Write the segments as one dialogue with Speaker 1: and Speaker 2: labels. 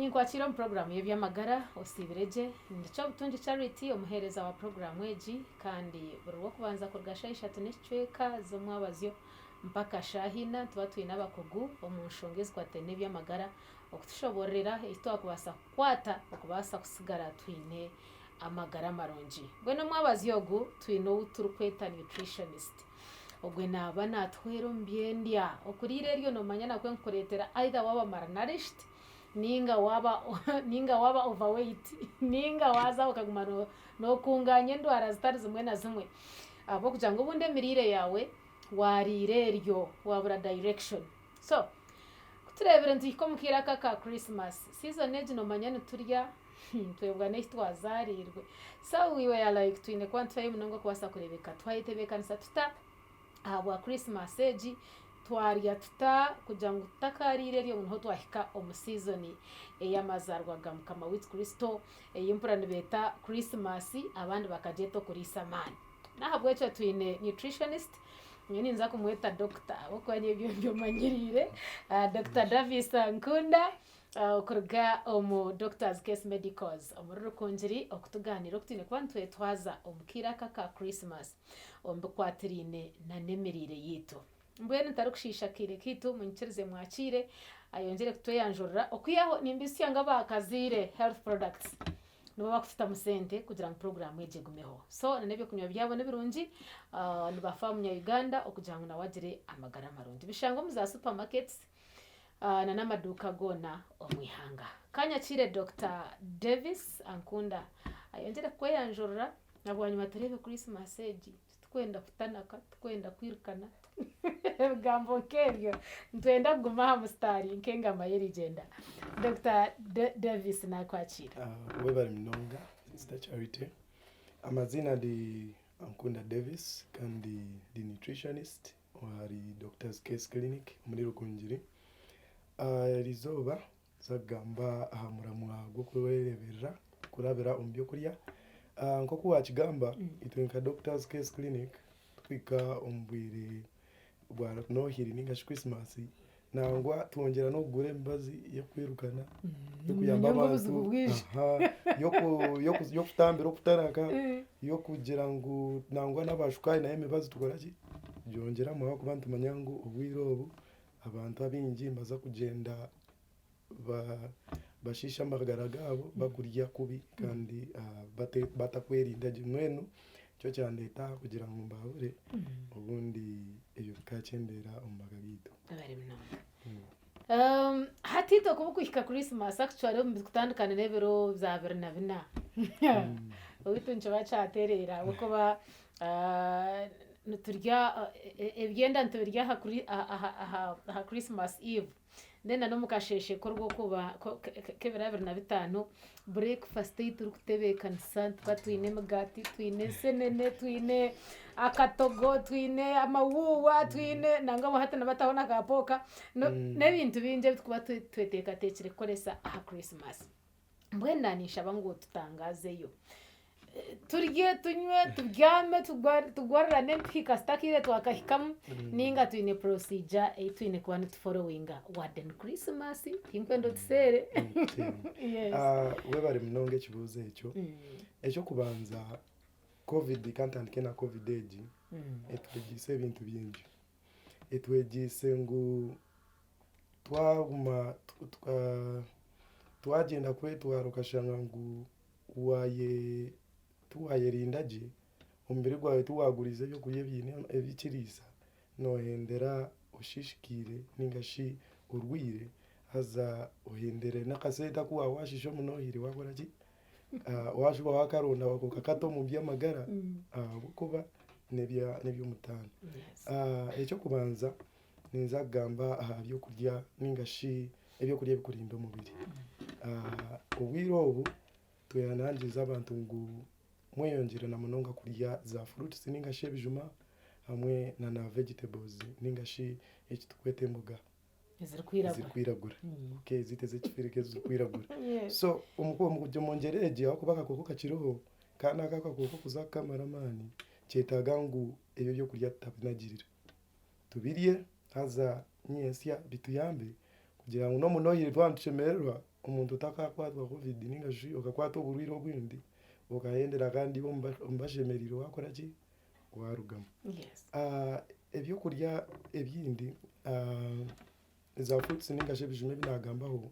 Speaker 1: Ninkwakiira omu puroguraamu y'eby'amagara osiibire gye. Ndi Kyobutungi Charity omuheereza wa puroguraamu egi kandi buri Rwokubanza kuruga shaaha ishatu n'ekicweka z'omwabazyo mpaka shaaha ina nituba twine abakugu omu nshonga ezikwataine n'eby'amagara okutushoboororera eki twakubaasa kukwata okubaasa kusigara twine amagara marungi. Mbwenu omwabazyo ogu twine ou turikweta nutritionist. Ogwe naaba naatuhwera omu by'endya. Okuriira eryo noomanya nakwo nikukureetera either waaba malnourished ninga waaba ninga waaba overweight ninga waaza okaguma nookungaanya endwara zitari zimwe na zimwe ahabw'okugira ngu obundi emiriire yaawe waariira eryo waabura direction. So, ku tureebire nituhika omu kaire aka aka Christmas, season egi noomanya niturya twebwa n'ehi twazaariirwe. So we were like twine kuba nitufayo munonga kubaasa kureebeka twayetebeekanisa tuta ahabwa Christmas egi, twarya tuta kugira ngu tutakaariire eryo ngu niho twahika omu season ey'amazaarwa ga Mukama waitu Kristo, ei mpurira nibeeta Christmas abandi bakagyeta okuriisa amaani. N'ahabw'ekyo twine nutritionist, nyowe ninza kumweta doctor ahabw'okuba nyowe ebyo mbyomanyiriire, Doctor Davis Ankunda okuruga omu Doctors Case Medicals omuri Rukungiri okutugaaniira oku twine kuba nitwetwaza omu kaire aka aka Christmas omu bikwatiraine n'emiriire yaitu. Mbwenu ntarikushiisha kaire kaitu munyikirize mwakiire ayongyere kutweyanjurira okwihaho nimbitsya ngu abakazaire health products nibo bakututamu sente kugira ngu puroguraamu egi egumeho. So na n'ebyokunywa byabo nibirungi nibafa munya Uganda okugira ngu nawe agire amagara marungi. Bishangwa omu za supermarkets na n'amaduuka goona omu ihanga. Kanyakiire Dokita Davis Ankunda ayongyere kukweyanjurira na bwanyima tureebe Christmas egi. Titukwenda kutanaka, titukwenda kwirukana, ebigambo nk'ebyo. Nitwenda kuguma aha musitaari nk'engamba y'erigyenda. Dokita Davis naakwakiira.
Speaker 2: Webare munonga Sister Charity. Amaziina ndi Ankunda Davis kandi ndi nutritionist ahari Doctors Case Clinic omuri Rukungiri. Erizooba Nituza kugamba aha muramwa gw'okwereeberera kurabira omu by'okurya. Nk'oku waakigamba, itwe nka Doctors Case Clinic tuhika omu bwire bwa Nohiri nainga shi Krisimaasi, nangwa twongyera n'okugura emibazi y'okwirukana, y'okuyamba
Speaker 1: Manya ngu
Speaker 2: abantu,
Speaker 1: obuzibu bwija.
Speaker 2: aha, y'oku- y'okutambira okutaraka, y'okugira ngu nangwa n'aba shukaari nayo emibazi tukora ki, tugyongyeramu ahabw'okuba nitumanya ngu obwire obu Abantu abaingi nibaza kugyenda bashiishe amagara gaabo bakurya kubi kandi batakwerinda gye. Mbwenu nikyo kyandeeta aha kugira ngu mbahabure obundi ebyo bikakyendeera omu maka gaitu.
Speaker 1: Webare munonga. Hati itwe kuba kuhika Christmas actually omu kutandika n'ebiro bya 24 owaitu nikiba kyatereera ahabw'okuba Niturya ebyenda nitubirya aha Christmas eve then na n'omu kasheeshe k'orwokuba k'ebiro 25 breakfast ei turikutebeekanisa nituba twine emigaati, twine ensenene, twine akatogo, twine amahuuhwa, twine nangwa obwo hati nibataho na ka pooka n'ebintu bingi ebi turikuba tweteekateekire kukoresa aha Christmas. Mbwenu naninshaba ngu otutangaazeyo. Turye, tunywe, tubyame, tugwarirane empihi kasita akaire twakahikamu, ninga twine procedure ei twine kuba nituforowinga wadde ni Christmas, tinkwenda otuseere. Yes.
Speaker 2: Webare munonga ekibuuzo ekyo. Eky'okubanza covid kantandike na covid egi, etwegyeise ebintu bingi. Etwegyeise ngu twaguma twagyenda kwetwara okashanga ngu tiwayerinda gye, omubiri gwawe tiwaguriisa ebyokurya ebiine ebikiriisa, nohendera oshiishikaire ninga shi orwaire haza ohendere n'akasente aku waaba waashiisha omu nohiri waakora ki, waashuba waakaronda okakata omu by'amagara ahabw'okuba n'eby'omutaano. Eky'okubanza Ninza kugamba aha by'okurya ninga shi eby'okurya ebikurinda omubiri. Obwire obu twehanangiriza abantu ngu mweyongyere na munonga kurya za fruits ninga shi ebijuma hamwe na na vegetables ninga shi eki turikweta emboga ezirikwiragura. Okay ezaitu ez'ekifirika ezirikwiragura. So omu ngyera egi ahabw'okuba akakooko kakiriho kandi ako akakooko kuza kukamara amaani kyetaaga ngu ebyo ebyokurya tutabinagirira. Tubirye haza nyentsya bituyambe kugira ngu n'omu nohiri twaba nitushemererwa. Omuntu otakakwatwa covid ninga shi okakwata oburwaire obundi okahendera kandi iwe omu bashemereire wakora ki? Warugamu. Ebyokurya ebindi za fruits ninga shi ebijuma ebi nagambaho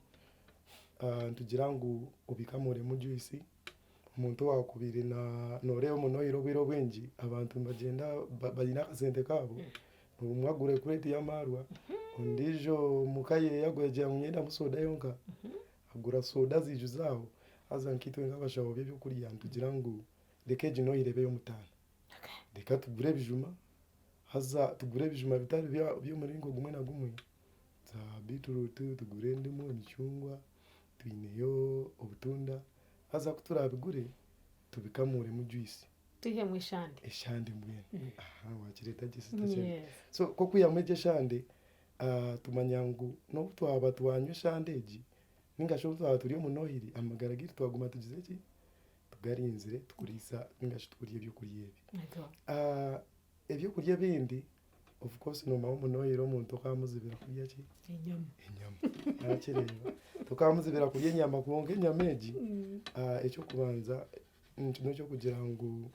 Speaker 2: nitugira ngu obikamuremu juice, omuntu owakubaire noreeba omunohire obwire obwingi abantu nibagyenda baine akasente kaabo, Omwe agura ekureti y'amaarwa, ondiijo omuka ye agira ngu nyendamu soda yonka, agura soda aziijuza aho. Haza nkaitwe nk'abashaho b'ebyokurya nitugira ngu reka egi nohire ebe ey'omutaano. Reka tugure ebijuma, haza tugure ebijuma bitari by'omuringo gumwe na gumwe, za beetroot, tugure endimu, emicungwa, twineyo obutunda, haza ku turaabigure tubikamuremu juice.
Speaker 1: Twihemu eshande.
Speaker 2: Eshande mbwenu. Aha wakireeta gye sister Charity. Yes. So ku okwihamu egyo eshande, ah, tumanya ngu n'obu twaba twanywa eshande egi, ninga shi obu twaba turi omu nohiri, amagara gaitu twaguma tugize ki? Tugarinzire tukuriisa ninga shi tukurya ebyokurya ebi.
Speaker 1: Ego.
Speaker 2: Ah, ebyokurya ebindi, of course noomanya omu nohiri omuntu okamuzibira kurya ki?
Speaker 1: Enyama.
Speaker 2: Enyama. Wakireeba? Tokamuzibira kurya enyama kwonka enyama egi, ah, eky'okubanza N'eky'okugira ngu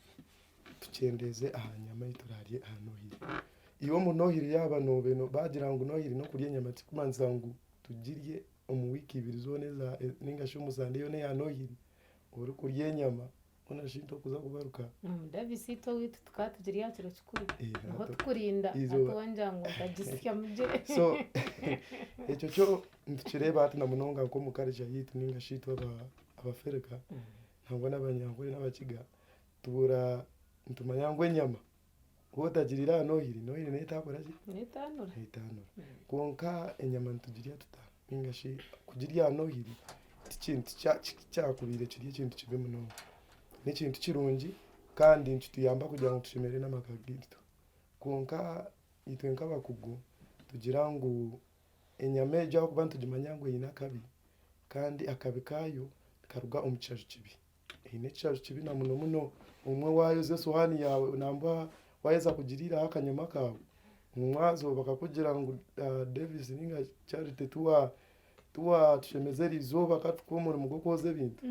Speaker 2: tukyendeeze aha nyama ei turaarye aha nohiri. Iwe omu nohiri yaaba nooba baagira ngu nohiri n'okurya enyama tikikumanyiisa ngu tugirye omu wiiki ibiri zoona eza ninga shi omu sande yoona eya nohiri orikurya enyama hoona shi tokuza kubaruka.
Speaker 1: Davis itwe owaitu tukaba tugirya aha kiro kikuru niho tukurinda hati wangira ngu ntagisyamu gye.
Speaker 2: So ekyo kyo nitukireeba hati na munonga nk'omu culture yaitu ninga shi itwe Abafirika. Nangwa n'Abanyankore n'Abakiga tubura nitumanya ngu enyama waaba otagiriire aha nohiri, nohiri neetakora ki?
Speaker 1: Neetanura.
Speaker 2: Neetanura. Kwonka enyama nitugirya tuta? Ninga shi kugirya aha nohiri ti kintu kyakubaire kiri ekintu kibi munonga. N'ekintu kirungi kandi nikituyamba kugira ngu tushemererwe n'amaka gaitu. Kwonka itwe nk'abakugu tugira ngu enyama egyo ahabw'okuba nitugimanya ngu eine akabi, kandi akabi kaayo nikaruga omu kishaju kibi. Eine ekishaju kibi na muno muno obumwe waayoza esowaani yaawe nangwa waaheza kugiriiraho akanyama kaawe, omumwazo bakakugira ngu Davis ninga Charity tiwatushemeza eriizooba ka tukuhe omurimo gw'okwoza ebintu,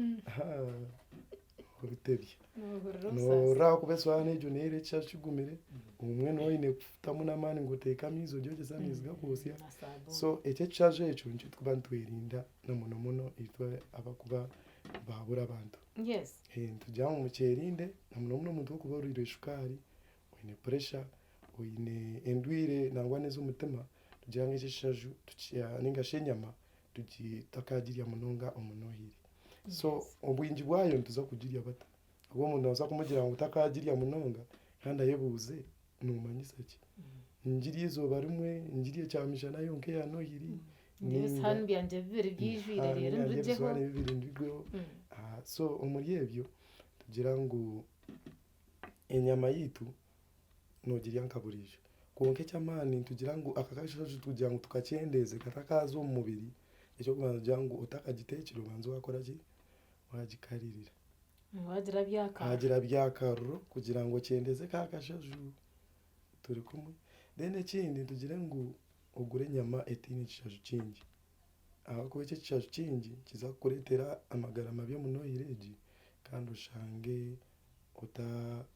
Speaker 2: obitebye. Nohurira ahakuba esowaani egyo neera ekishaju kigumire, obumwe nooba oine kutamu n'amaani ngu oteeke amaizi ogyogyeze amaizi gakwosya. So ekyo ekishaju ekyo nikyo turikuba nitwerinda na muno muno itwe abarikuba nibahabura abantu. Nitugira ngu mukyerinde na muno muno omuntu orikuba orwaire shukaari, oine pressure, oine endwaire nangwa n'ez'omutima, nitugira ngu ekyo ekishaju ninga shi enyama tutakagirya munonga omu nohiri. So obwingi bwayo nituza kugirya bata? Ahabw'okuba omuntu noobaasa kumugira ngu otakagirya munonga kandi ayebuuze noomanyisa ki? Ngirye eizooba rimwe, ngirye kyamishana yonka eya nohiri?
Speaker 1: Ndye ebisihaani byangye bibiri byijwire reero
Speaker 2: Ndye
Speaker 1: mbirugyeho.
Speaker 2: ebisihaani bibiri mbigweho. So omuri ebyo nitugira ngu enyama yaitu noogirya nka buriijo. Kwonka eky'amaani nitugira ngu aka kashajo kugira ngu tukakyendeeze katakaaza omu mubiri, eky'okubanza nitugira ngu otakagiteekire obanze waakora ki? Waagikaririra.
Speaker 1: Wagira byakaruro.
Speaker 2: Wagira byakaruro kugira ngu okyendeeze ka kashaju. Turi kumwe? Then ekindi nitugire ngu ogure enyama etaine kishaju kingi. Ahabw'okuba eki ekishaju kingi nikiza kukureetera amagara mabi omu nohire egi kandi oshange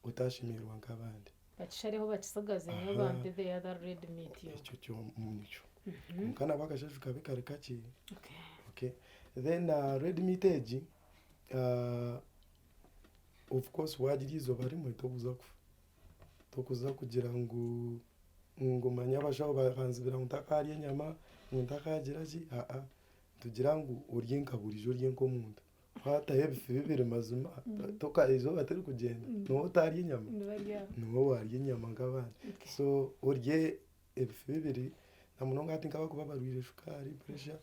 Speaker 2: otashemererwa nk'abandi.
Speaker 1: Bakishareho bakisigaze nyowe bampe the other red meat
Speaker 2: yonka. Ekyo kyo nikyo. Kwonka nabwo akashaju kabe kari kakye. Okay. Then red meat egi, of course wagirya eizooba rimwe tokuza kufa. Tokuza kugira ngu ngu manya abashaho bakanzibira ngu ntakaarya enyama, ngu ntakagira ki, aa. Nitugira ngu orye nka buriijo orye nk'omuntu. Waataho ebifi bibiri mazima toka eizooba tirikugyenda niiwe otaarya enyama? Niiwe waarya enyama nk'abandi. So orye ebifi bibiri na munonga hati nk'abarikuba barwaire shukaari, pressure,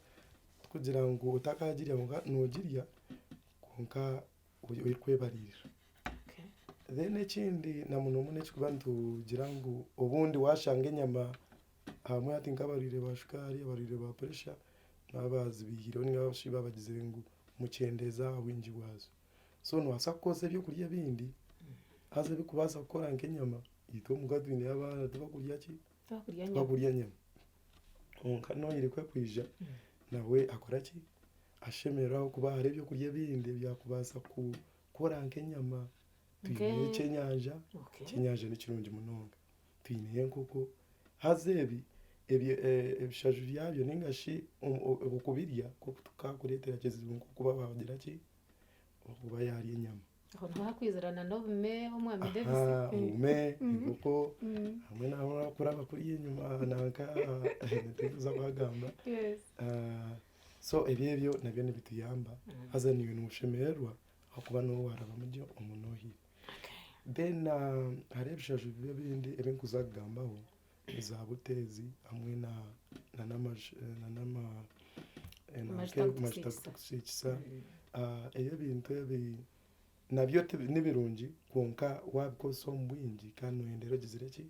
Speaker 2: tikugira ngu otakaagirya kwonka noogirya kwonka orikwebariirira. Then ekindi na muno muno ekirikuba nitugira ngu obundi waashanga enyama Abamwe hati nk'abarwaire ba shukaari, abarwaire ba puresha nibaba bazibihireho ninga shi babagizire ngu mukyendeeze aha bwingi bwazo. So nobaasa kukozesa ebyokurya ebindi haza ebikubaasa kukora nk'enyama. Itwe omuka twineyo abaana tibakurya ki? Tibakurya nyama. Kwonka nohire ku arikwija nawe akora ki? Ashemererwe ahabw'okuba hariho ebyokurya ebindi ebyakubaasa kukora nk'enyama. Twineyo ekyenyanja, ekyenyanja ni kirungi munonga. Twineyo enkoko, haza ebi ebishaju byabyo ninga shi okubirya tikakureetera kizibu nk'okuba waagira ki, okuba yaarya enyama.
Speaker 1: Aho niho hakwizirana n'obume omwami Davis.
Speaker 2: Aha, obume, enkoko, hamwe n'ahu orikuraba kuriya enyima nanka tindikuza kuhagamba. So ebyo ebyo nabyo nibituyamba haza naiwe noshemererwa ahakuba niiwe waarabamu gye omu nohire. Then hariho ebishaju bibi ebindi ebi ndikuza kugambaho za buto ezi hamwe na n'amajuta g'okusiikisa. Ebi ebintu ebi nabyo nibirungi kwonka waabikozesa omu bwingi kandi nooyenda ogizire ki,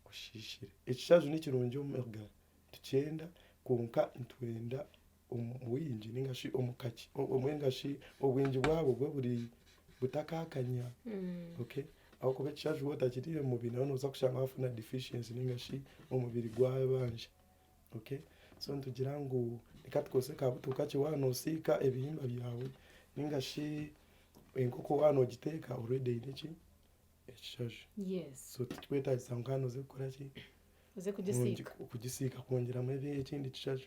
Speaker 2: oshiishire. Ekishaju nikirungi omu magara nitukyenda kwonka nitwenda omu bwingi ninga shi omu kakye ninga shi obwingi bwabwo bube buri butakakanya okay ahabw'okuba ekishaju waaba otakiriire omu mubiri nawe nooza kushanga waafuna deficiency ninga shi omubiri gwabanja okay so nitugira ngu reka tukozese ka buto kakye waaba noosiika ebihimba byawe ninga shi enkoko waaba noogiteeka already eine ki ekishaju
Speaker 1: Yes.
Speaker 2: so tikikwetaagisa ngu kandi oze kukora ki
Speaker 1: Oze kugisiika.
Speaker 2: Kugisiika kwongyeramu ekindi kishaju.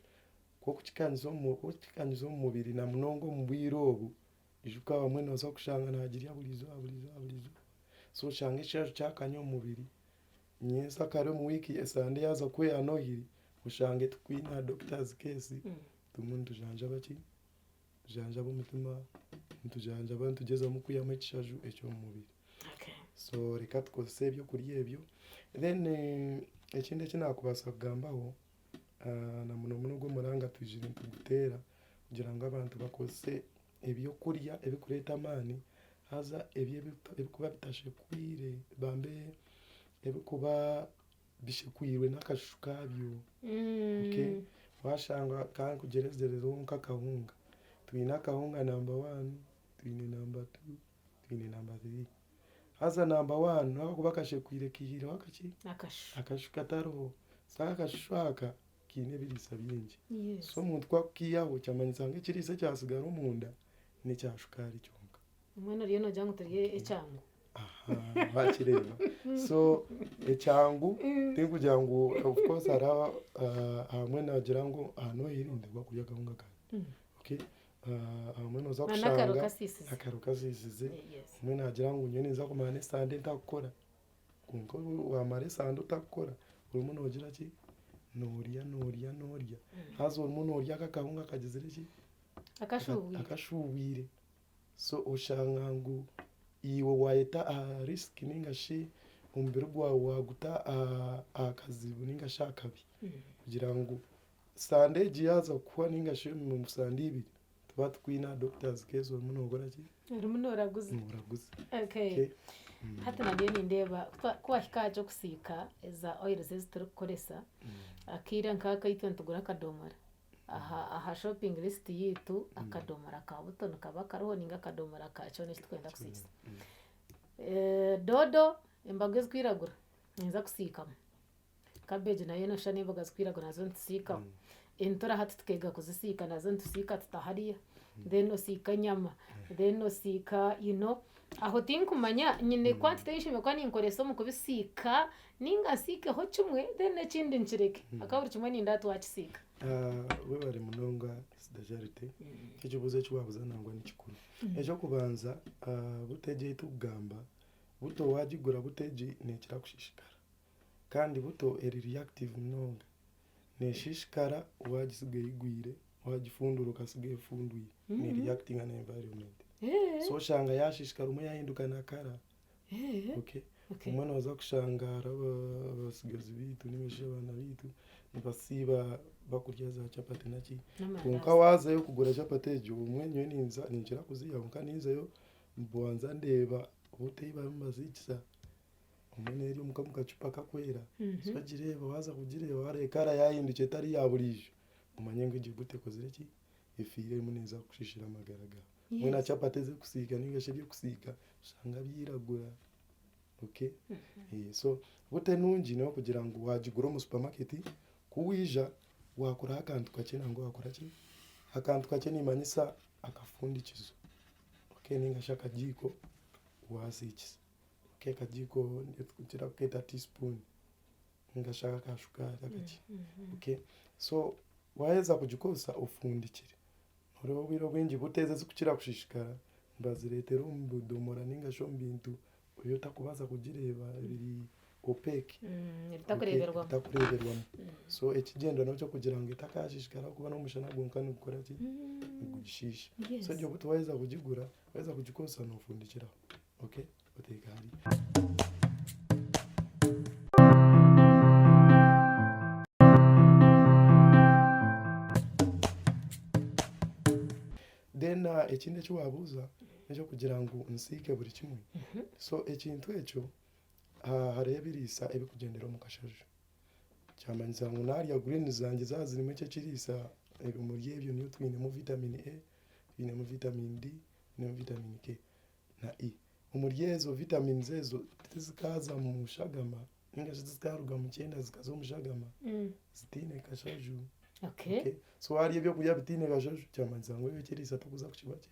Speaker 2: Ku okukikanyisa omu mubiri na munonga omu bwire obu, ijuka abamwe nooza kushanga naagirya buri izooba buri izooba buri izooba. So oshange ekishaju kyakanya omu mubiri, nyensyakare omu wiiki esande yaaza kuhwa eya Nohiri, oshange tukwine aha doctor's case, turimu nitujanjaba ki, nitujanjaba omutima, nitujanjaba nitugyezamu kwihamu ekishaju eky'omu mubiri. So reka tukozese ebyokurya ebyo. Then ekindi eki naakubaasa kugambaho, na muno muno ogu omuranga twizire nituguteera kugira ngu abantu bakozese ebyokurya ebirikureeta amaani haza ebyo ebirikuba bitashekwire bambe ebirikuba bishekwirwe n'akashushu kaabyo. Okay waashanga ka nkugyeragyerezeho nk'akahunga, twine akahunga namba waani, twine namba tu, twine namba thiri. Haza namba waani nobu kakuba kashekwire kaihireho akaki?
Speaker 1: Akashushu.
Speaker 2: Akashushu katariho. So akashushu aka kaine ebiriisa bingi.
Speaker 1: Yes.
Speaker 2: So omuntu ku akukiihaho kyamanyisa ngu ekiriisa ekyatsigara omunda n'ekya shukaari kyonka.
Speaker 1: Mbwenu oriyo noogira ngu turye ekyangu.
Speaker 2: Aha, wakireeba. So ekyangu tinkugira ngu of course hariho ahamwe noogira ngu aha noyerinde wakurya akahunga kangye. Okay, Abamwe nooza
Speaker 1: Na n'akaro
Speaker 2: kushanga
Speaker 1: kasiisize.
Speaker 2: akaro kasiisize,
Speaker 1: Yes.
Speaker 2: omwe naagira ngu nyowe ninza kumara n'esande ntakukora, kwonka obu waamara esande otakukora, orimu noogira ki, noorya noorya noorya, haza orimu noorya ak'akahunga kagizire ki,
Speaker 1: Akashuubwire.
Speaker 2: akashuubwire. So oshanga ngu iwe waayeta aha risk ninga shi omubiri gwawe waaguta aha kazibu ninga shi aha kabi kugira ngu Sande egi yaaza kuhwa ninga shi omu sande ibiri tuba tukwine aha doctors case orimu nokora ki?
Speaker 1: Orimu noraguza.
Speaker 2: Noraguza.
Speaker 1: Okay.
Speaker 2: Okay.
Speaker 1: Hati nabyo nindeeba ku wahika aha ky'okusiika eza oils ezi turikukoresa, akaire nk'aka itwe nitugura akadomora. Aha aha shopping list yaitu akadomora ka buto nikaba kariho ninga akadomora ka kyona eki turikwenda kusiikisa. Doodo embago ezirikwiragura ninza kusiikamu. Cabbage nayo noshusha n'emboga zirikwiragura nazo nitusiikaho. Entura hati tukeega kuzisiika nazo nitusiika tuta hariya. Then osiika enyama, then osiika you know aho tinkumanya nyine quantity ei nshemereire kuba ninkoresa omu kubisiika ninga nsiikeho kimwe then ekindi nkireke ahakuba buri kimwe nindeeba twakisiika.
Speaker 2: Webare munonga Sister Charity, ekibuuzo eki waabuuza nangwa ni kikuru. Eky'okubanza buto egi ei turikugamba, buto waagigura buto egi neekira kushishikara. Kandi buto eri reactive munonga, neshishikara wagisiga eyigwire, wagifundura okasiga efundwire, ne reactinga na environment. So oshanga yashishikara obumwe yahinduka na colour, okay, obumwe noza kushanga hariho abatsigazi beitu ningashi abaana beitu nibasiiba bakurya za chapati naki, kwonka wazayo kugura chapati egyo obumwe nyowe ninkira kuziiha kwonka ninzayo mbanza ndeeba buto ei barimu nibaziikisa. Omwe neeri omuka omu kacupa kakwera, so ogireeba waaza kugireeba waareeba ekara yaahindukire etari ya buriijo, omanye ngu egyo buto ekozire ki, efiire erimu neeza kukushishira amagara gaawe. Mbwenu na chapati ezirikusiika ninga shi eby'okusiika oshanga byiragura, okay. So buto enungi n'okugira ngu waagigura omu supermarket, ku waija waakoraho akantu kakye nangwa waakora ki. Akantu kakye nimanyisa akafundikizo okay ninga shi akagiiko waasiikisa. Okay akagiiko nitukira kukeeta tea spoon ninga shi aka shukaari akakye. Okay so waaheza kugikozesa ofundikire. Hariho obwire obwingi buto ezi ezikukira kushishikara nibazireetera omu budomora ninga shi omu bintu ebi otakubaasa kugireeba ebiri opaque.
Speaker 1: Ebitakureeberwamu.
Speaker 2: Ebitakureeberwamu. So ekigyendererwa n'eky'okugira ngu etakashishikara ahabw'okuba n'omushana gwonka nigukora ki? Nigugishiisha. So egyo buto waaheza kugigura, waaheza kugikozesa noofundikiraho. Okay, oteeka hariya. Then ekindi eki waabuuza n'eky'okugira ngu nsiike buri kimwe. So ekintu ekyo hariho ebiriisa ebirikugyendera omu kashaju. Kyamanyisa ngu naarya greens zangye zaaba zirimu ekyo ekiriisa, omuri ebyo niyo twinemu vitamin A, twinemu vitamin D, twinemu vitamin K na E. Omuri ezo vitamins ezo tizikaaza mu shagama ninga shi tizikaaruga mu kyenda zikaza omu shagama zitaine kashaju.
Speaker 1: Okay.
Speaker 2: So waarya ebyokurya bitaine kashaju kyamanyisa ngu ekiriisa tokuza kukiba ki?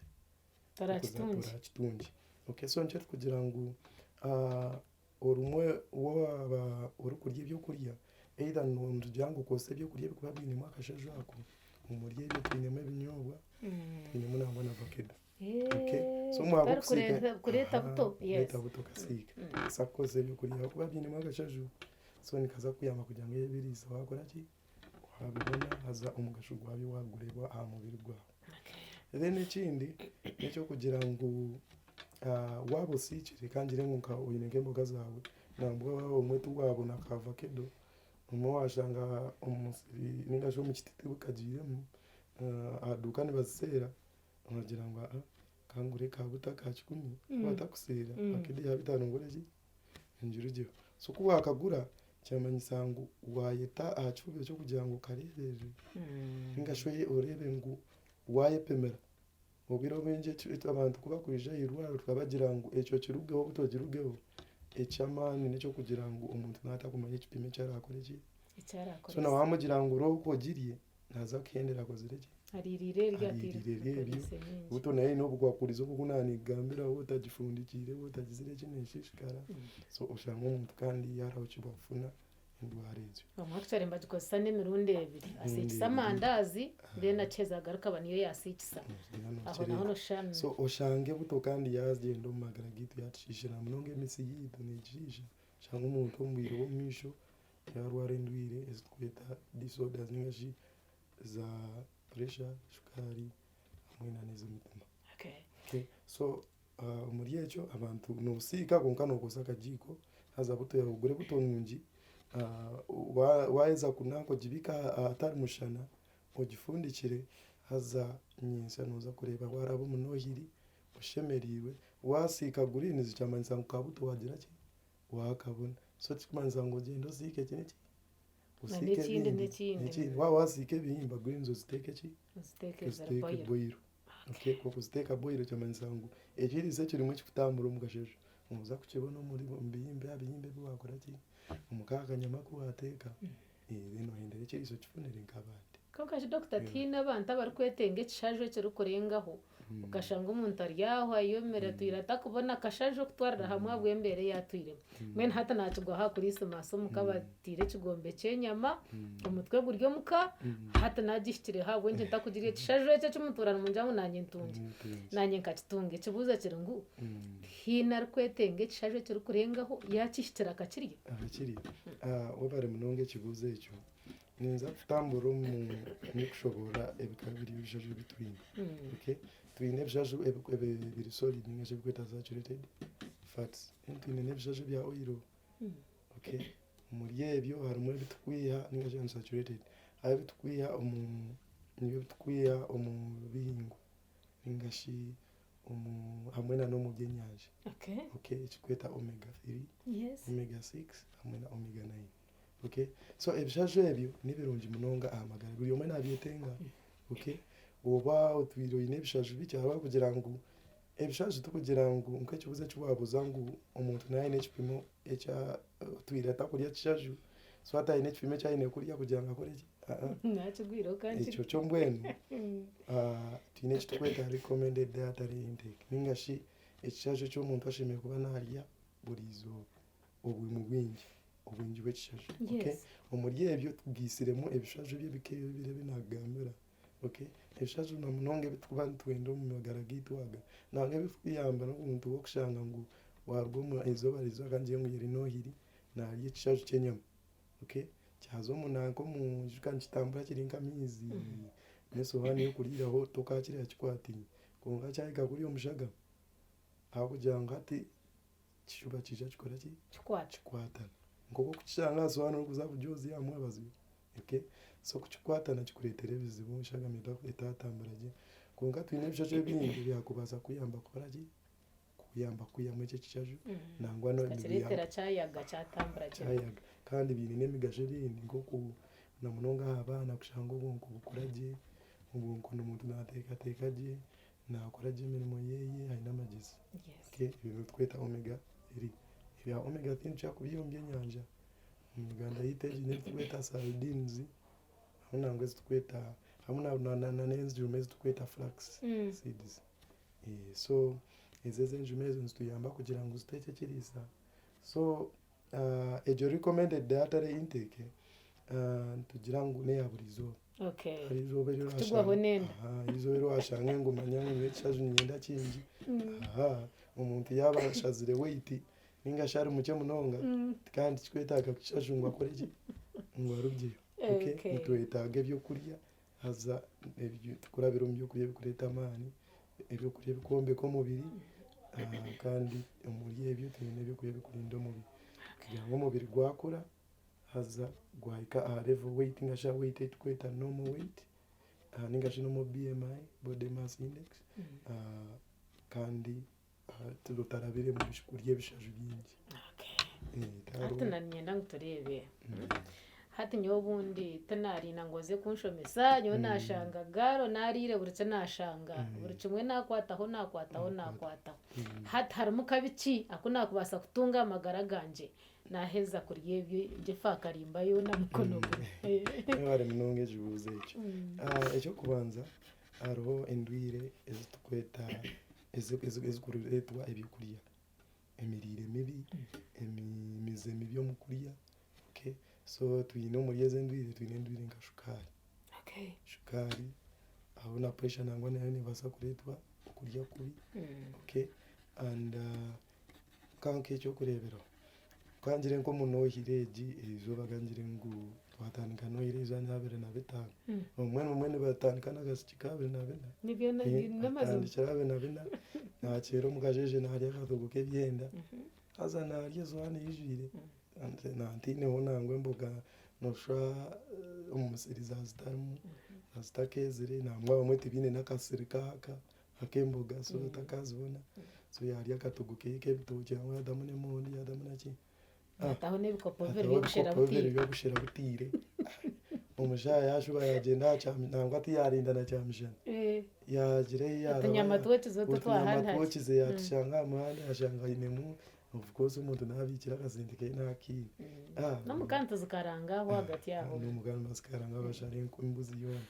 Speaker 1: Torakitungi.
Speaker 2: Torakitungi. Okay, so nikyo turikugira ngu orumwe waaba orikurya ebyokurya either nitugira ngu kozesa ebyokurya ebirikuba biinemu akashaju ako, omuri ebyo twinemu ebinyoobwa, twinemu nangwa na vakedo. Okay, so
Speaker 1: Tutari kureeta buto.
Speaker 2: Kureeta buto okasiiga. Kubaasa kukozesa ebyokurya ahabw'okuba biinemu akashaju, so nikaza kukuyamba kugira ngu ebiriisa waakora ki? Waabibona haza omugasho gwabyo waagureeba aha mubiri gwawe. Then ekindi n'eky'okugira ngu waaba osiikire ka ngire ngu nka oine nk'emboga zaawe nambwa obumwe tiwaabona ka vakedo, obumwe waashanga omu musiri ninga shi omu kiti tibikagiiremu, aha duuka nibaziseera, Noogira ngu aa kangure ka buto aka kikumi ku batakuseera vakedo eya bitaano ngure ki? Ngirugyeho. So ku waakagura kyamanyisa ngu waayeta aha kifubiro ky'okugira ngu okareeberere ninga shi oreebe ngu waayepimira. Obwire obwingi abantu ku bakwija aha irwariro turabagira ngu ekyo kirugeho obuto kirugeho, eky'amaani n'eky'okugira ngu omuntu naaba atakumanya ekipimo eki araakore ki? So na waamugira ngu rooko ogirye. Naaza kuhendera akozire ki?
Speaker 1: Ariiriire eryo
Speaker 2: Ariiriire
Speaker 1: atiire
Speaker 2: eryo.
Speaker 1: akoreise mingi.
Speaker 2: Buto nayo eine obukwakurizo obu naanigambira waaba otagifundikiire waaba otagizire ki neeshishikara. So oshanga omuntu kandi yaarahukirwa kufuna endwara ezo.
Speaker 1: Bamwe actually nibagikozesa n'emirundi ebiri. Asiikisa
Speaker 2: Emirundi ebiri.
Speaker 1: amandaazi then akiheza agaruka aba niyo yaasiikisa.
Speaker 2: Noogira
Speaker 1: Aho
Speaker 2: nookireeba.
Speaker 1: naho nooshusha
Speaker 2: So oshange buto kandi yaagyenda omu magara gaitu yaatushiishira munonga emisi yaitu neegishiisha. Oshange omuntu omu bwire bw'omumaisho Yaarwara endwaire ezi turikweta disorders ninga shi za pressure, shukaari hamwe na n'ez'omutima.
Speaker 1: Okay.
Speaker 2: So omuri ekyo abantu noosiika kwonka nookozesa akagiiko haza buto yaawe ogure buto nungi, waaheza kunanka ogibiike ahatari mushana, ogifundikire haza nyentsya nooza kureeba waaraba omu nohiri oshemereirwe. Waasiika greens kyamanyisa ngu ka buto waagira ki? Waakabona. So tikirikumanyisa ngu ogyende osiike ki neki? Osiike
Speaker 1: N'ekindi
Speaker 2: ebindi.
Speaker 1: n'ekindi.
Speaker 2: N'ekindi. Waaba wasiika ebihimba greens oziteeke ki?
Speaker 1: Oziteeke ziri
Speaker 2: Oziteeke
Speaker 1: boil.
Speaker 2: boil. Okay, okuziteeka boil kyamanyisa ngu ekiriisa ekirimu ekikutambura omu kasheshe nooza kukibona omuri omu bihimba aha bihimba ebi waakora ki? Omu ka kanyama aku waateeka, then ohendere ekiriisa okifunire nk'abandi.
Speaker 1: Kwonka shi dokita tihaine abantu abarikwetenga ekishaju ekirikurengaho okashanga omuntu ari aho ayomire atwire atakubona akashaju okutwarira hamwe ahabw'embeera ei atwiremu. Mbwenu hati naakigwa aha kuriisimaasi omuka bataire ekigombe ky'enyama, omutwe guri omuka, hati naagihikireho ahabw'enki ntakugirya ekishaju ekyo eki mutuura nimungira ngu naanye ntungye, naanye nkakitunga. Ekibuuzo kiri ngu tihaine arikwetenga ekishaju ekirikurengaho yaakihikira akakirya?
Speaker 2: Akakirya? Webare munonga ekibuuzo ekyo. Ninza kutambura omu ndikushoboorora ebika bibiri by'ebishaju ebi twine. Okay? Twine ebishaju ebiri solid ninga shi ebirikwetwa saturated fats. Then twine n'ebishaju ebya oil. Okay? Omuri ebyo harimu ebitukwiha ninga shi unsaturated. Hariho ebitukwiha omu nibyo ebitukwiha omu bihingwa ninga shi omu hamwe na n'omu by'enyanja.
Speaker 1: Okay.
Speaker 2: Okay? Ekirikwetwa omega 3,
Speaker 1: Yes.
Speaker 2: omega 6 hamwe na omega 9. Okay? So ebishaju ebyo nibirungi munonga aha magara, buri omwe nabyetenga. Okay? Oba otwire oine ebishaju bikye ahabw'okugira ngu ebishaju tikugira ngu nk'ekibuuzo eki waabuuza ngu omuntu naaba aine ekipimo eki otwire atakurya kishaju, so hati aine ekipimo eki aine kurya kugira ngu akore ki? Aa.
Speaker 1: Nakigwireho kandi
Speaker 2: Ekyo kyo mbwenu twine eki turikweta recommended dietary intake ninga shi ekishaju eki omuntu ashemereire kuba naarya buri izooba obwingi bwingi, obwingi bw'ekishaju. Okay? Omuri ebyo tugaitsiremu ebishaju eby'ebika ebi bibiri ebi naakugambira. Okay? Ebishaju na munonga ebi turikuba nitwenda omu magara gaitu aga, nangwa ebirikukuyamba n'omuntu w'okushanga ngu waaruga omu izooba riizooba ka ngire ngu yari noohiri, naarya ekishaju ky'enyama. Okay? Kyaza omu nanka omu ijuka nikitambura kiri nk'amaizi, n'esowaani y'okuriiraho tokaakirya kikwataine. Kwonka kyahika kuriya omu shagama, ahabw'okugira ngu hati Kishuba kiija kikora ki?
Speaker 1: Kikwata.
Speaker 2: Kikwatana. Nk'oku orikukishanga aha sowaani orikuza kugyozya aha mwabazyo. Okay? So kukikwatana kikureetera ebizibu eshagama etatambura gye. Kwonka twine ebishaju ebindi ebyakubaasa kukuyamba kukora ki? Kukuyamba kwihamu ekyo ekishaju nangwa
Speaker 1: Kikakireetera kyayaga kyatambura gye.
Speaker 2: Kyayaga. Kandi biine n'emigasho erindi nk'oku na munonga aha baana kushanga obwonko bukura gye, obwonko omuntu naateekateeka gye, Naakora gye emirimo ye aine amagyezi. Okay, ebyo nibitweta omega 3. Ebya omega 3 nitukira kubiiha omu byenyanja. Omu Uganda yaitu egi n'ebi turikweta sardines hamwe nangwa ezi turikweta hamwe n'enjuma ezi turikweta flax seeds. So ezo enjuma ezo nizituyamba kugira ngu zituhe ekiriisa. So egyo recommended dietary intake nitugira ngu n'eya buri izooba.
Speaker 1: Okay.
Speaker 2: Hari izooba eri
Speaker 1: Kutugwaho
Speaker 2: orashanga
Speaker 1: n'enda.
Speaker 2: aha izooba eri washanga ngu manya ngu nyowe ekishaju niinyenda kingi aha omuntu yaaba ashazire weight ninga shi ari mukye munonga kandi tikikwetaaga kishaju ngu akore ki ngu arugyeyo. Okay?
Speaker 1: Okay.
Speaker 2: Nitwetaaga ebyokurya haza ebyo kurabira omu byokurya ebirikureeta amaani, ebyokurya ebikwombeka omubiri kandi omuri ebyo twine ebyokurya ebikurinda omubiri kugira ngu omubiri gwakura haza gwahika aha level weight ninga shi aha weight ei turikweta normal weight ninga shi normal BMI, body mass index, kandi otarabire mu kurya ebishaju bingi.
Speaker 1: Hati nanyenda ngu tureebe. Hati nyowe obundi tinarinda ngu oze kunshomesa, nyowe nashanga gaaro nariire buri ki nashanga, buri kimwe nakwataho nakwataho nakwataho. Hati harimu kabi ki aku nakubaasa kutunga aha magara gangye Naaheza kurya ebyo efaakarimba yoona mukono gumwe.
Speaker 2: Webare munonga ekibuuzo ekyo. Eky'okubanza hariho endwaire ezi turikweta ezirikureetwa ebyokurya, emiriire mibi, emize mibi omu kurya, so twine omuri ezo endwaire twine endwaire nka shukaari. Shukaari hariho na puresha nangwa nayo neebaasa kureetwa okurya kubi and Ka nk'eky'okureeberaho, ka ngire nk'omu noohire egi erizooba ka ngire ngu twatandika noohire erizooba ni 25, obumwe n'obumwe nibatandika n'akasiki ka 24,
Speaker 1: Nibyo n'amazima.
Speaker 2: atandikire 24, naakyera omu kasheeshe naarya akatogo k'ebyenda, haza naarya esowaani eijwire, nantaineho nangwa emboga nooshusha omu musiri zaazitarimu, zaazitakeezire, nangwa abamwe tibaine n'akasiri kaaka. Ak'emboga so otakazibona so yarya akatogo keye k'ebitookye hamwe yatamu n'emondi yatamu naki
Speaker 1: Yataho n'ebikopo bibiri
Speaker 2: yataho
Speaker 1: by'obushera
Speaker 2: ebikopo bibiri
Speaker 1: butiire.
Speaker 2: by'obushera butiire omushaija yashuba yagyenda aha kya nangwa tiyarinda na kyamishana
Speaker 1: Eh,
Speaker 2: yagira eyi yaraba
Speaker 1: otunyama twokize otu
Speaker 2: otunyama
Speaker 1: twahanhari.
Speaker 2: twokize yatushanga aha muhanda yashanga ainemu of course omuntu nabiikira akasente keye nakiine Ah,
Speaker 1: N'omuka nituzikaranga aho ahagati aho.
Speaker 2: n'omuka nibazikaranga bashara embuzi yoona.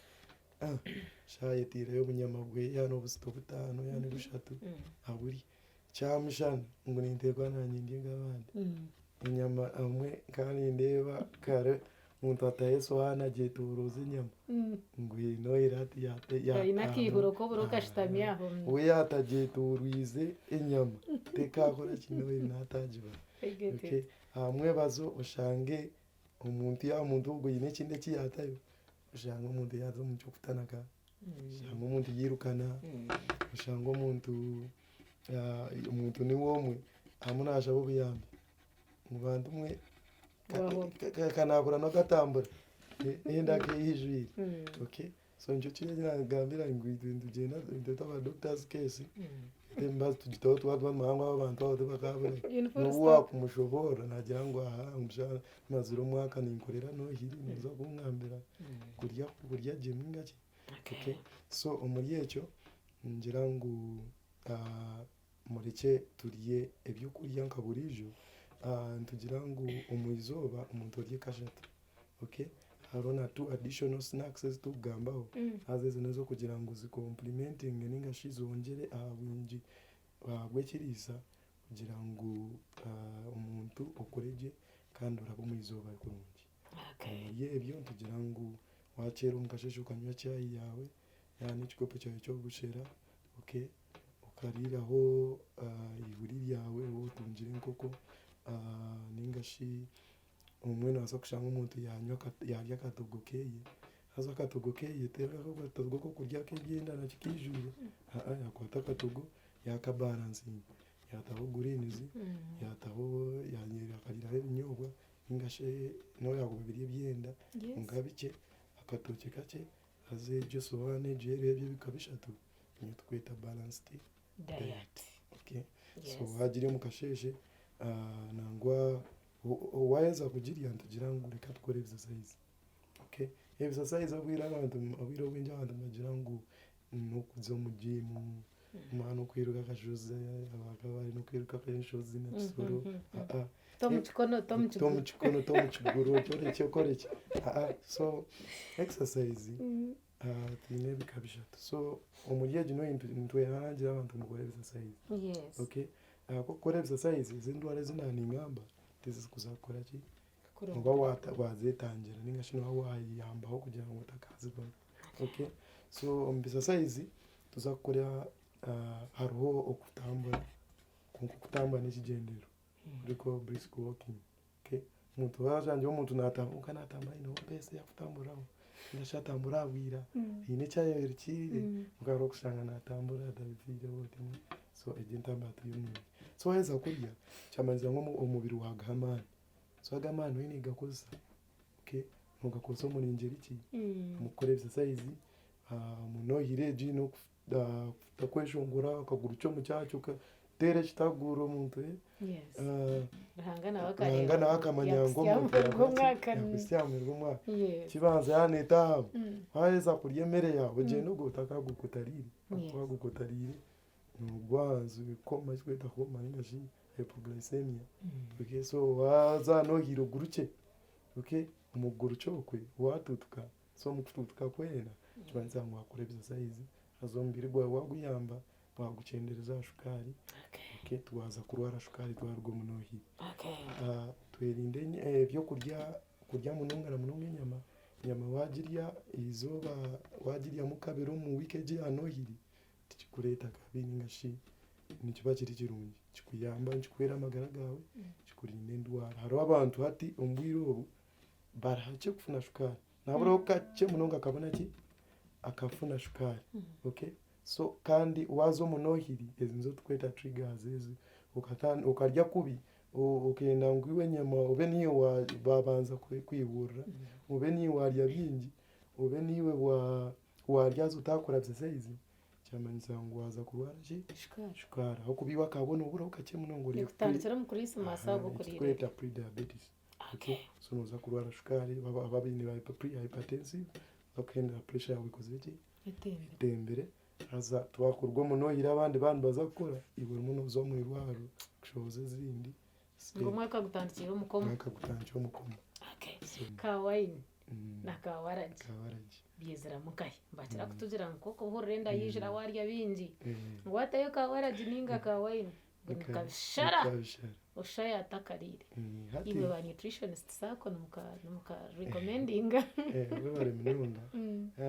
Speaker 2: Shaaha ayeteireyo obunyama bwe yaaba n'obusito butaano yaaba ni bushatu aburye. Kyamushana ngu ninteekwa naanye ndye nk'abandi. Enyama obumwe nkaba nindeeba kare omuntu ataho esowaani agyetoorooza enyama ngu haine oire hati
Speaker 1: Aine akaihuro k'oburo kashutami aho.
Speaker 2: We yaatagyetoorwize enyama tekaakora ki noire naatagibara. Aha mwebazo oshange omuntu yaaba omuntu ogwo haine ekindi eki yaatayo. Oshanga omuntu yaaza omu ky'okutanaka, oshanga omuntu yairukana, oshanga omuntu omuntu niwe omwe arimu naashaba obuyambi ngu bantu mwe ka naabura n'okatambura enda nkeijwire okay so nikyo kiro eki naakugambira ngu itwe nitugyenda itwe twaba doctors case emibazi tugitaho twaba twamanya ngu aba bantu aba tibakaabura n'obu waakumushoboorora naagira ngu aha Mazire omwaka ninkorera nohiri noza kungambira kurya kurya gye ninga ki okay so omuri ekyo ningira ngu murekye turye ebyokurya nka buriijo nitugira ngu omu izooba omuntu orye kashatu okay. Hariho na two additional snacks ezi turikugambaho, haza ezo n'ez'okugira ngu zi complementinge ninga shi zongyere aha bwingi bw'ekiriisa kugira ngu omuntu okure gye kandi orabe omu izooba kurungi. Omuri ebyo nitugira ngu wakyera omu kasheeshe okanywa chai yaawe yaaba n'ekikopo kyawe ky'obushera okay, okariiraho eihuri ryawe waaba otungire enkoko ninga shi Obumwe noobaasa kushanga omuntu yanywa yarya akatogo keye, haza akatogo keye ti akatogo k'okurya ak'ebyenda nakyo kiijwire, yaakwata akatogo yaakabaransinga, yaataho guriinizi, yaataho akariiraho ebinyoobwa ninga shi nobu byakuba biri ebyenda kwonka bikye, akatookye kakye haza egyo esowaani egyo eriho ebyo ebika bishatu niyo turikweta balanced diet. So waagirya omu kasheeshe nangwa Waaheza kugirya nitugira ngu reka tukore exercise. Okay, exercise obwire abantu obwire obwingi abantu nibagira ngu n'okuza omu jiimu, omwana n'okwiruka akashozi, abakaba bari n'okwiruka ak'enshozi na kisoro, aa.
Speaker 1: Ta omu kikono, ta omu
Speaker 2: Ta omu kikono, ta omu kiguru, okore eki okore eki, aa. So exercise twine ebika bishatu. So omuri egi nitwehangira abantu ngu mukore exercise.
Speaker 1: Yes.
Speaker 2: Okay, ahabw'okukora exercise ezi endwara ezi naaningamba tizirikuza kukora ki?
Speaker 1: Kukuruma.
Speaker 2: Nooba waazetangira ninga shi nooba waayeyambaho kugira ngu otakaazibona. Okay, so omu exercise tuza kukora hariho okutambura kwonka okutambura n'ekigyendererwa orikukora brisk walking. Omuntu waashanga omuntu naatambura kwonka naatambura aineho pace ei arikutamburiraho ninga shi atambura aha bwira haine eki ayerekiire kwonka hariho okushanga naatambura atabifiireho oti so egyo entambura teriyo nungi. So waaheza kurya kyamanyisa ngu omubiri waaguha amaani, so ago amaani oine kugakozesa, noogakozesa omu ngyeri ki? Omu kukora exercise, omu nohire egi n'okweshongora okagurukya omu kyakyo okateera ekitaguuro omuntu
Speaker 1: Yes. Ruhanga nawe
Speaker 2: Ruhanga
Speaker 1: akareeba
Speaker 2: nawe akamanya ngu
Speaker 1: yakuhitsya
Speaker 2: omuntu
Speaker 1: aha muheru gw'omwaka.
Speaker 2: yakuhitsya aha muheru gw'omwaka.
Speaker 1: Yes.
Speaker 2: Kibanza yaaba neetaahamu, waaheza kurya emere yaawe ogyende ogwo otakaguruka otariire.
Speaker 1: Yes.
Speaker 2: Waguruka otariire noogwa ahansi coma eki barikweta coma ninga shi hypoglycemia. Okay, so waaza noohiira ogurukye, okay, omu kugurukya okwe waatuutuka, so omu kutuutuka kwena nikimanyisa ngu waakora exercise haza omubiri gwawe waaguyamba waagukyendereza aha shukaari, okay, tiwaaza kurwara shukaari twaruga omu noohire. Twerinde ebyokurya kurya munonga na munonga enyama, enyama waagirya eizooba waagiryamu kabiri omu wiiki egi eya noohiri, tikikureeta kabi ninga shi nikiba kiri kirungi, nikikuyamba nikikuhwera amagara gaawe, kikurinda endwara. Hariho abantu hati omu bwire obu bari hakye kufuna shukaari, naburaho kakye munonga akabona ki? Akafuna shukaari, okay. So kandi waaza omu noohiri, ezi nizo turikweta triggers ezi, okarya kubi, okenda ngu iwe enyama obe niiwe waabanza kwihurira, obe niiwe waarya bingi, obe niiwe waarya haza otaakora exercise, kyamanyisa ngu waaza kurwara ki?
Speaker 1: Shukaari.
Speaker 2: Shukaari. Ahabw'okuba iwe akabona oburaho kakye munonga ori
Speaker 1: Nikutandikira omu Christmas aho
Speaker 2: eki turikweta pre-diabetes.
Speaker 1: Okay.
Speaker 2: So nooza kurwara shukaari, aba abaine ba pre-hypertensive, bakuhendera pressure yaawe ekozire ki?
Speaker 1: Etembire.
Speaker 2: Etembire. Haza twakuruga omu noohire abandi baaba nibaza kukora, iwe orimu nooza omu irwariro kushohoza ezindi.
Speaker 1: Ngu omwaka gutandikire omu coma.
Speaker 2: Omwaka gutandikire omu coma.
Speaker 1: Okay.
Speaker 2: So,
Speaker 1: Ka wine na ka waragi
Speaker 2: kawaragi.
Speaker 1: byiziramu nkahi? Nibakira kutugira ngu nk'oku ohurira enda yaijura waarya bingi, ngu waatayo ka waragi ninga ka wine ngu nikabishara
Speaker 2: Nikabishara.
Speaker 1: oshusha yaatakariire.
Speaker 2: Hati
Speaker 1: Imwe ba nutritionist saako nimuka recommendinga.
Speaker 2: Webare munonga.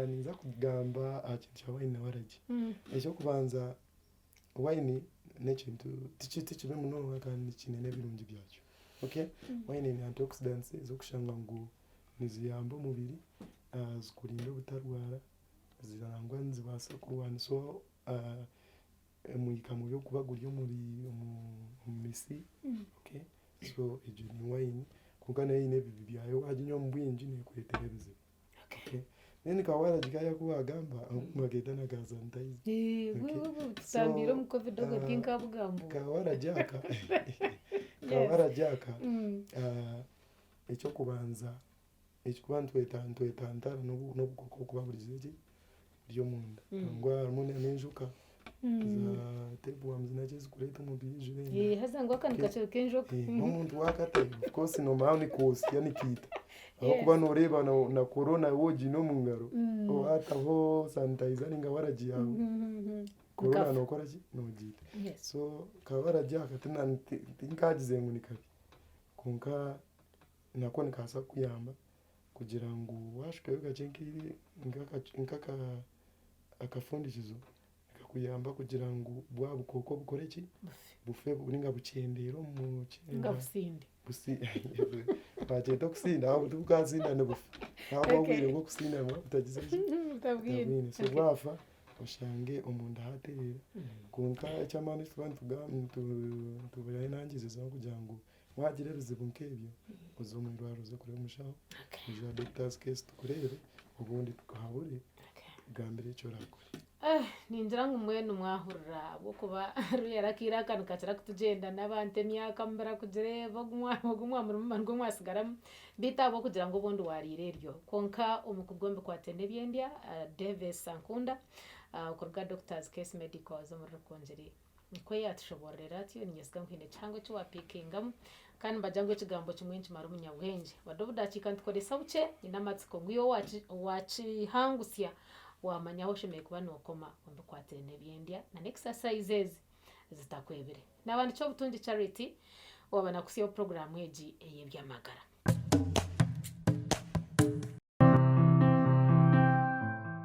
Speaker 2: Ninza kugamba aha kintu kya wine na waragi. Eky'okubanza wine n'ekintu ti kibi munonga kandi kiine n'ebirungi byakyo. Okay? Wine eine antioxidants ez'okushanga ngu niziyamba omubiri, zikurinda obutarwara, nangwa nizibaasa kurwanisa omwika mubi ogurikuba guri omuri omu misi. Okay? So egyo ni wine kwonka nayo eine ebibi byayo waaginywa omu bwingi neekureetera ebizibu.
Speaker 1: Okay.
Speaker 2: Then ka waragi kariya aku waagamba bakeeta na ka sanitizer. Okay.
Speaker 1: Tutambiire
Speaker 2: So,
Speaker 1: omu covid obwo tinkabugambuura.
Speaker 2: Ka waragi aka, ka waragi aka, eky'okubanza ekikuba nitweta nitwetantara n'obukooko okuba buri ki buri omunda. Nangwa harimu n'enjoka za tapeworms naki ezikureeta omubiri ijura enda.
Speaker 1: Haza ngu aka nikakiro k'enjoka.
Speaker 2: N'omuntu waakata of course noomanya ngu nikoosya nikiita. Ahabw'okuba nooreeba na corona waaba ogiine omu ngaro, waataho sanitizer nainga waragi yaawe, corona nookora ki? Noogiita. So ka waragi aka tinkaagize ngu ni kabi kwonka nako nikabaasa kukuyamba kugira ngu waashukayo kakye nk'akafundikizo Nikakuyamba kugira ngu bwa bukooko bukore ki? Bufe ninga bukyendeere omu ki?
Speaker 1: Ninga businde.
Speaker 2: Bakyeta okusinda aho tibukasinda nibufa. Ahabw'okuba obwire bw'okusinda nibuba butagize ki? Butabwine. So bwafa oshange omunda hatereera. Kwonka eky'amaani eki turikuba nitugamba nitubehanangiriza n'okugira ngu wagira ebizibu nk'ebyo oze omu irwariro oze kureeba omushaho, oije aha doctor's case tukureebe obundi tukuhabure tukugambire eki orakore.
Speaker 1: Ningira ngu mbwenu mwahurira ahabw'okuba ruriya akaire aka nikakira kutugyenda n'abantu emyaka mubira kugireeba ogu mwamurimu nigwo mwasigaramu beitu ahabw'okugira ngu obundi wariire eryo. Kwonka omukugu omu bikwataine n'eby'endya Davis Ankunda okuruga Doctors Case Medicals omuri Rukungiri Nikwo yaatushoboororera atyo, niinyesiga ngu haine kihango eki waapiikingamu. Kandi nibagira ngu ekigambo kimwe nikimara omunyabwengye. Bade obudakiika nitukoresa bukye, nyine amatsiko ngu iwe waakihangusya waamanya ahu oshemereire kuba nookoma omu bikwatiraine n'eby'endya na n'exercises zitakwebire. Naaba nikyo Butungi Charity owaaba naakuhitsyaho puroguraamu egi ey'eby'amagara.